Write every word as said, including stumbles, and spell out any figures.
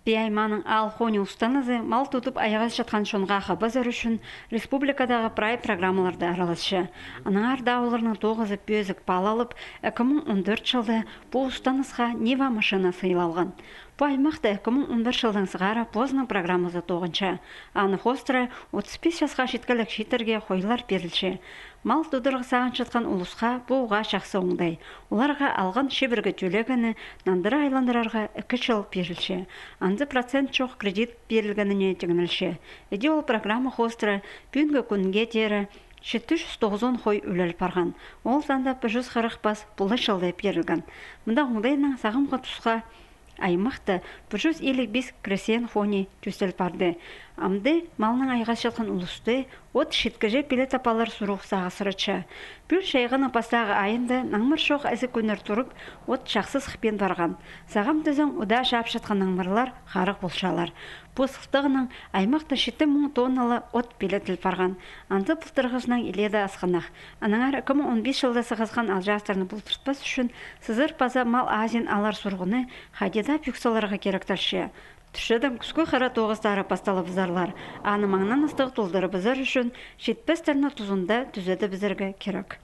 Пии аймааның аал хонии устаназы мал тудып айғасчатхан чонға хабазар ӱчӱн республикадағы прай программаларда араласча. Аннаңар даа оларның тоғызы пӧзік пал алып, ікі муң он тӧрт чылда пу устанасха Нива машина сыйлалған. Пу аймахта ікі муң он пір чылдаң сығара позының программазы тоғынча. Аны хоостыра отыс пис часха читкелек чииттерге хойлар пирілче. Мал тударға сағынчатхан улусха пу уғаа чахсы оңдай. Оларға алған чибіргі тӧлегені нандыра айландырарға ікі чыл пирілче. Анзы процент чох кредит пирілгеніне тигнілче. Іди ол программа хоостыра пӱӱнгі кӱнге теере читі чӱс тоғызон хой ӱлел парған. Ол санда пір чӱс хырых пас пу ла чылда пирілген. Мында оңдайнаң сағамғы тусха аймахта пір чӱс илиг пис крестьян хонии тӧстел парды. Амды малнаң айғасчатхан улусты от читкіҷе пиле таппалар сурығ сағысыратча. Пӱӱл чайғының пастағы айында наңмыр чох ізік кӱннер турып, от чахсы сыхпин парған. Сағам тізең удаа чаапчатхан наңмырлар харығ полчалар. Пу сылтағынаң аймахта читі муң тоннала от пилетіл парған. Анзы пылтырғызынаң илееде асхынах. Аннаңар ікі муң он пис чылда сығысхан алҷаастарны пултыртпас ӱчӱн сызар паза мал азин алар сурығны хайди даа пӱӱк саларға киректелче. Тӱсчедім, кӱскӱ хыра тоғыстары пасталыбызарлар. Аны маңнаныстығ толдырыбызар ӱчӱн читпестерні тузында тӱзедібізерге кирек.